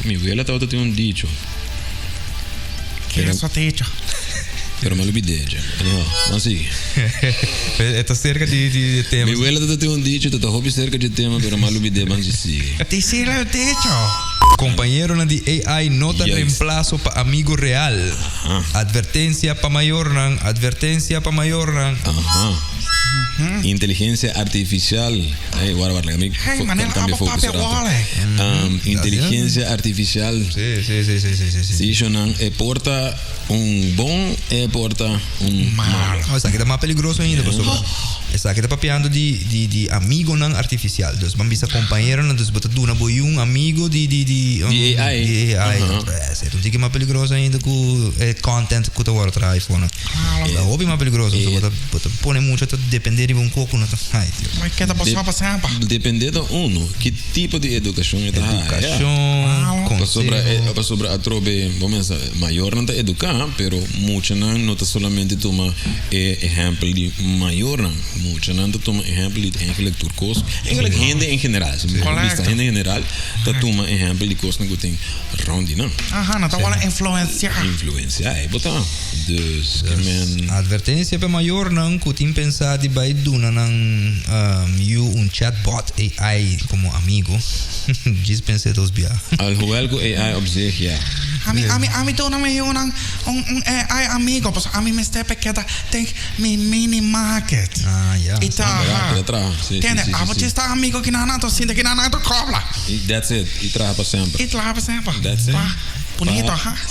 Mi wela tabatin un dicho. Pero, Eso dicho. Pero m'a lubid'é dje. Anyhow, ban sigui. E ta serka di e tema. Mi wela tabatin un dicho, ta ta hopi serka dje tema, pero m'a lubid'é, ban sigui. Dicirle el dicho. Compañeronan di AI no ta Juist. reemplaso pa amigo real. Advertencia pa mayornan, advertencia pa mayornan. Aha. Inteligencia artificial. Hey, wara wara, laga mi Hey, manera cambia abo focus papia un rato. wale. Inteligencia artificial. Sí, sí, sí, sí, sí, sí, sí. Sí, shonan, e por ta un bon, e por ta un malo. No, esaki ta mas peligroso ainda, pasobra esaki ta papiando di, di, di amigonan artificial. Dus ban bisa compañeronan, dus bo ta duna bo yu un amigo di, di, di, Di AI. Di AI. Esei ta un tiki mas peligroso ainda ku e content ku ta wòrdu traha aifonan. Ta hopi mas peligroso, pasobra bo ta, bo ta pone mucha ta depende riba un kos ku no ta, ai Dios. Mai keda pa sapa sapa. Depende ta uno ki tipo di edukashon e ta haya. Edukashon, Pasobra e, konseho. pasobra atrobe, bo mester sa, mayornan ta eduká, pero muchanan no ta solamente tuma e ehèmpel di mayornan. Muchanan ta tuma ehèmpel di eigenlijk tur kos. Eigenlijk hende en general, si mi por bisa hende en general ta tuma ehèmpel di kosnan ku tin rònt di nan. Aha, nan ta wòrdu influensiá. Influensiá, ei bo ta. Dus, ke men. Advertensia pa mayornan ku tin pensá di bai duna nan yu un chatbot AI komo amigo. Djis pens'é dos bia. Alhoewel ku AI op zich, ja. Ami, ami, ami duna mi yunan un, un AI amigo, pasobra ami mester pa keda den mi mini market. Ah, ja. I ta, Ah, ha. keda traha. Si, si, Tende, si, si, abo si. djis ta amigo ki nan nan ta sinta ki nan nan ta kobla. I that's it. I traha pa semper. I traha pa semper. That's it. Pa, bunito, Pa. ha.